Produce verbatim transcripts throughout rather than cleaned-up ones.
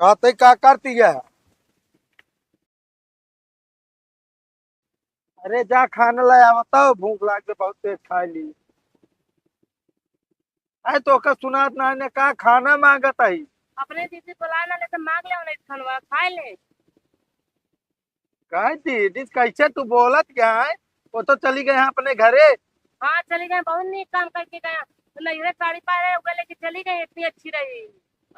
कहते का करती है? अरे जा खाना ले आवत हो, भूख लाग के बहुत तेज खा ली। अरे तो का सुनात ना ने का खाना मांगत है? अपने दीदी बोला ना ले तो मांग ले उन्हें खानवा खाए ले। कह दीदी कैसे तू बोलत क्या है? वो तो चली गए हैं अपने घरे। हाँ चली गए, बहुत नीक काम करके गए। नैहरे साड़ी पाए रहे, उगले की चली गई, इतनी अच्छी रही।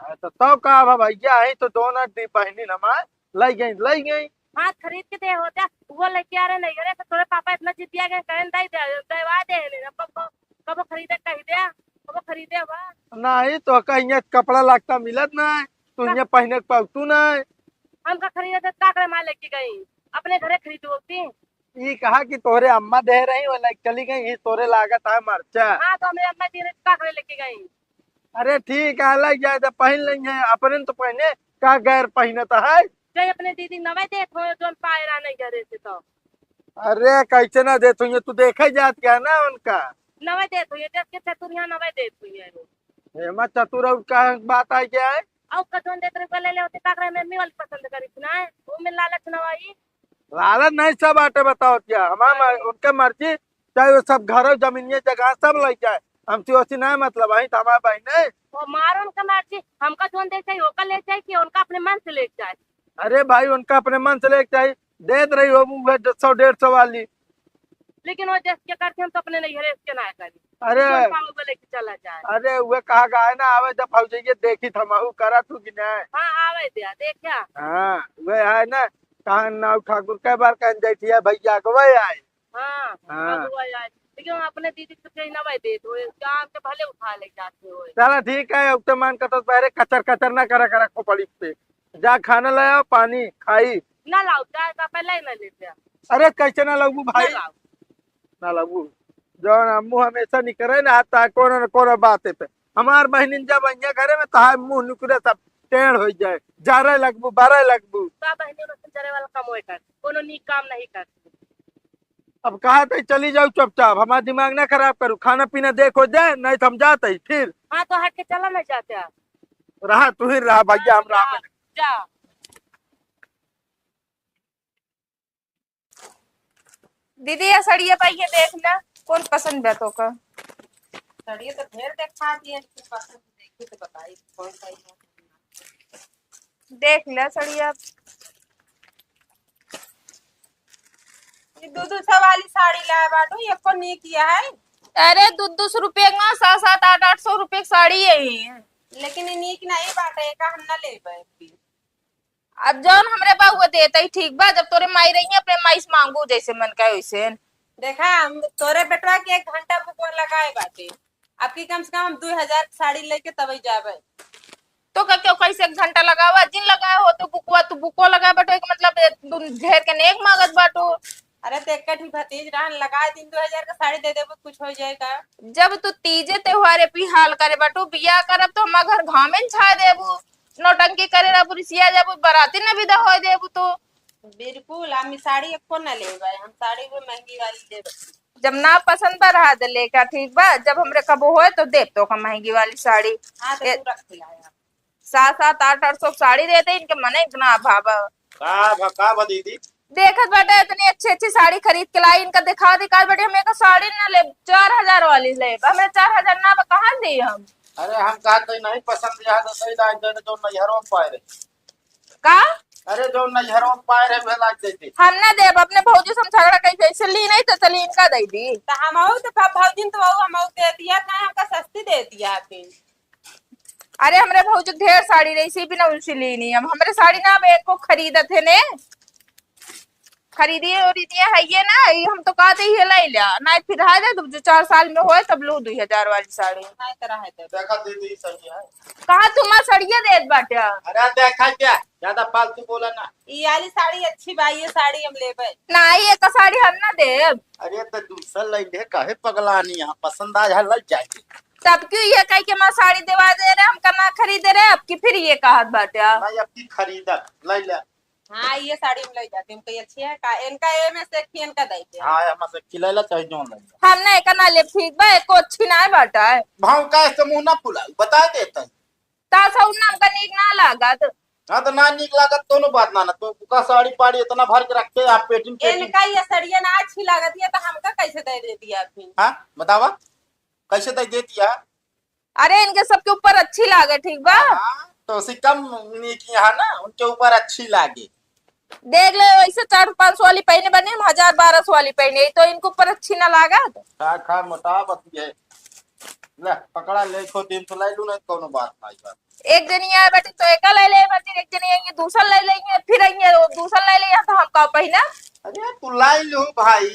हाँ, तो तब का अब भैया आई तो दोनों दी बहनी हमार लई गई, लई गई। हाँ, खरीद के दे हो जा। वो लेके आ रहे नहीं, अरे तो तोरे पापा इतना जिदिया गए, कहन दे दे, देवा दे ने। अब कब, कब खरीदे कह दे, कब खरीदे हुआ। नहीं तो कहीं कपड़ा लगता मिलत नहीं, तू का? ये पहने के पाऊ तू नहीं। हम का खरीदे थे, का करे माँ लेके गई, अपने घरे खरीदो होती। ई कहा कि तोहरे अम्मा दे रही, वो लेके चली गई, ई तोरे लागत है मरचा। हाँ, तो हमें अम्मा जी ने का करे लेके गई। अरे ठीक है, लग जाए तो पहन लेंगे, अपने तो पहने का गैर पहनत है। जय अपने दीदी नवे देत हो, जोन पाए रहा नहीं घरे से तो। अरे कैसे ना देत हुई, तू देखे जात क्या ना उनका। नवे देत हुई, जब के चतुर यहाँ नवे देत हुई है। एमा चतुर और का बात आ गया है? और का जोन देत रहे, ले ले होते, का करे, मम्मी वाली पसंद करी थी ना, वो में लालच नवाई। लालच नहीं, सब बाटे बताओ क्या? हमार मर-, उनके मर्जी, चाहे वो सब घर, जमीनिया, जगह सब लग जाए, हमसे ओसी नहीं मतलब, आई तो हमारे बहन है। वो मारो उनका मर्जी, हमका जोन दे चाहिए, ओका ले चाहिए कि उनका अपने मन से ले जाए। अरे भाई, उनका अपने मन से ले चाहिए, देत रही हो वो सौ डेढ़ सौ वाली। लेकिन वो जस के करते हम तो अपने नैहरे के ना करी। अरे। जोन पावे वो लेके चला जाए। अरे, वो कहा गा है ना, आवे जब भौजैया देखी थमाहू करा तू कि नहीं? हाँ, आवे दिया, देखा। हाँ, वो है ना, कहा नाव ठाकुर के बार कहन जाती है भैया को, वही आए। हाँ, हाँ। अब वो आए। लेकिन अपने दीदी के कहीं ना भाई देत हो, काम के भले उठा ले जाते हो। चला ठीक है, अब तो मान कतो बहरे कचर कचर ना करा करा खोपड़ी पे। जा खाना ले आओ, पानी खाई। ना लाओ, चाय का पहले ही ना लेते हैं। अरे कैसे ना लगबू भाई? ना लाओ। ना लगबू। जौन अम्मू हमेशा निकरे ना, ता कोनो न कोनो बात पे। हमार बहनिन जब अइया घरे में, तहार मुंह नुकरे सब टेढ़ हो जाए, जरे लगबू, बरे लगबू। का बहनी लोग जरे वाला काम होए कर, कोनो नीक काम नहीं कर। अब कहा तो चली जाऊ चुपचाप, हमारा दिमाग ना खराब करू, खाना पीना देखो दे, नहीं तो हम जाते ही फिर। हाँ, तो हट के चला ना जाते आप। रहा तू ही रहा भैया, हम रहा। जा। दीदी, या सड़िया पाई है, देख ले, कौन पसंद बा तोका? सड़िया तो ढेर देखा दिए, लेकिन पसंद देखी तो बताई, कौन सा ही है। देख ले सड़िया। ये दो दो सौ वाली साड़ी लाए बाटू, ये को नीक ये है? अरे, दो दो सौ रुपये का, सात सात आठ आठ सौ रुपये की साड़ी है ये। लेकिन ये नीक नहीं बाटे, ये का हम ना लेबे। अब जौन हमरे बा, वो देते ही ठीक बा। जब तोरे माई रही है, अपने माई से मांगू, जैसे मन कहे वैसे। देखा, हम तोरे बेटवा के एक घंटा बुकवा लगाए बाटे, अब की कम से कम हम दो हजार के साड़ी लेके तबे जाबे। तो का क्यों कैसे एक घंटा लगावा? जिन लगाए हो तो बुकवा, तू बुकवा लगाए बाटो, एक मतलब, ए, तू ढेर के नेक मांगत बाटो। अरे, तो एक ठे भतीज रहन, लगाए दिन दो हजार का साड़ी दे देबो, कुछ हो जाए का? जब तू तीजे त्योहारे पे हाल करे बाटू, बियाह करब तो हमार घर घामे न छा देबू। नौटंकी करे रहबू, रिसिया जाबू, बराती न विदा होए देबू तू। बिल्कुल, हम ई साड़ी एको ना लेबे, हम साड़ी वो महंगी वाली लेबे। जब ना पसंद बा, रहा दे लेके, ठीक बा, जब हमरे कबो होए तो देब तो का महंगी वाली साड़ी। हाँ, तो ए, तू रख ले आया। सात सात आठ आठ सौ साड़ी देते, इनके मने इतना अभाव है। का भा, का बा दीदी? देखत बाटे इतनी अच्छी अच्छी साड़ी खरीद के लाई, इनका दिखा दिखा बाटे, हम एक साड़ी ना लेब, चार हजार वाली लेब, हमें चार हजार ना बा, कहाँ से देई हम? अरे हम कहत हई नहीं पसंद यहाँ तो सही दाई दे जो नैहरों में पाए रहे। का? अरे जो नैहरों में पाए रहे वह लाग देते। हम ना देब, अपने भौजी से हम झगड़ा कई कैसे ली नहीं तो चली इनका दे दी। तो हम आऊ तो भा-, भौजी तो आऊ हम आऊ दे दिया था, हमका सस्ती दे दिया फिर। अरे, हमरे भौजी के ढेर साड़ी रही, इसी बिना उनसे ली नहीं हम। हमरे साड़ी ना अब एको खरीदत है ने। खरीदी और इतिया है ये ना, ये हम तो कहते ही है, ले लिया। ना फिर रहा जाए, तो जो चार साल में होए, तब लो दो हजार वाली साड़ी। नहीं तो रहे दे। देखा दीदी, सही है। कहाँ तुम्हार सड़िया देत बाटे? अरे, देखा क्या? ज्यादा फालतू बोला ना। ये वाली साड़ी अच्छी बा, ये साड़ी हम लेबे। ना, ये का साड़ी हम ना देब। अरे, तो दूसर ले ले, काहे पगलानी? यहाँ पसंद आ जाए, ले जाएगी। तब क्यों ये कह के माँ साड़ी देवा दे रहे, हमका ना खरीदे रहे, अब की फिर ये कहत बाटे। नहीं, अब की खरीदत, ले ले। हाँ, ये साड़ी हम ले जाते हैं, हमको ये अच्छी है का, इनका ए में से एक ही इनका दे दे। हाँ, हम से खिलाइला चाहे जोन ले ले। हम ना एका ना लेब, ठीक बा, एको अच्छी ना बाटा है। भाव का से मुंह ना फुलाऊ, बता देता हूँ। ता सौना हमका नीक ना लागत। हाँ, तो ना नीक लागत, कोनो बात ना, ना तो का साड़ी पाड़ी इतना भर के रखते आप पेटी में पेटी। इनका ये सड़िया ना अच्छी लागत है, तो हमका कैसे दे दे दिया फिर? हाँ, बतावा, कैसे दे दे दिया? अरे, इनके सबके ऊपर अच्छी लागे, ठीक बा? हाँ, तो उसी कम नीक यहाँ ना, उनके ऊपर अच्छी लागे। देख ले, वैसे चार पाँच सौ वाली पहने बने, हम हजार बारह सौ वाली पहने, तो इनके ऊपर अच्छी ना लागत। खा, खा, मोटा बतिया। ले, पकड़ा ले, खो दिन तो लाई लू ना, कोनो बात ना, बात। एक दिन ये आए बाटी, तो एका लाई ले बाटी, एक दिन ये, ये दूसरा लाई लेंगे, फिर ये वो दूसरा लाई ले, तो हम का पहिना? अरे, तू लाई लू भाई।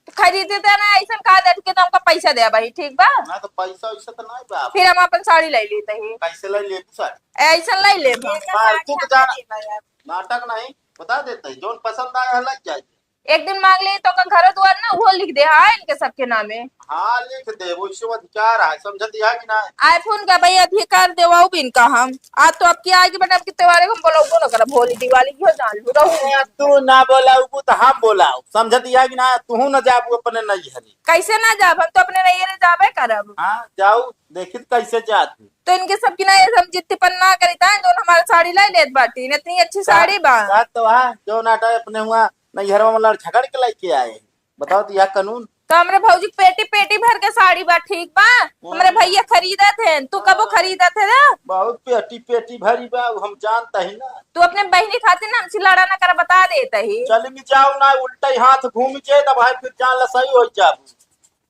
तो खरीदे थे ना, ऐसन कहा दे के तो हमका पैसा दे भाई, ठीक बा? ना, तो पैसा वैसा तो नहीं बा। फिर हम अपन साड़ी लाई लेते हैं। कैसे लाई लेबू साड़ी? ऐसन लाई लेबू। फालतू के जाना। नाटक नहीं, बता देते हैं, जौन पसंद आए है, लग जाए। एक दिन मांग ले तो का घर द्वार ना, वो लिख दे, हाँ, इनके सबके नामे। हाँ, लिख दे, वो इसको अधिकार है, समझती है कि ना? iPhone का भाई अधिकार देवाऊ भी इनका हम। आज तो आपकी आएगी, बट आपकी त्योहार हम बोलाऊ ना करब, होली दिवाली यो जान लू, रहू। ए, तू ना बोलाऊ तो हम बोलाऊ, समझती है कि ना? तू ना जाबू अपने नैहरी। कैसे ना जाब, हम तो अपने नैहरे जाबे करब। हाँ, जाऊ, देखित कैसे जात। तो इनके सबकी ना, ये हम जिद्दीपन ना करी, तान जौन हमार साड़ी लाई लेत बाटी, इतनी अच्छी साड़ी बा। साथ तो वहाँ जो नाटा अपने हुआ नैहरवा में लड़ झगड़ के लेके आए। बताओ तो यह कानून। तो हमरे भौजी के पेटी पेटी भर के साड़ी बा, ठीक बा? हमरे भैया खरीदत हैं, तू कबो खरीदत है ना? बहुत पेटी पेटी भरी बा, उ हम जानता ही ना। तू अपने बहिनी खातिर ना हमसे लड़ा ना कर, बता देता ही। चल में जाओ ना, उल्टा ही हाथ घूम जे, तब भाई फिर जान ला सही हो जाबू।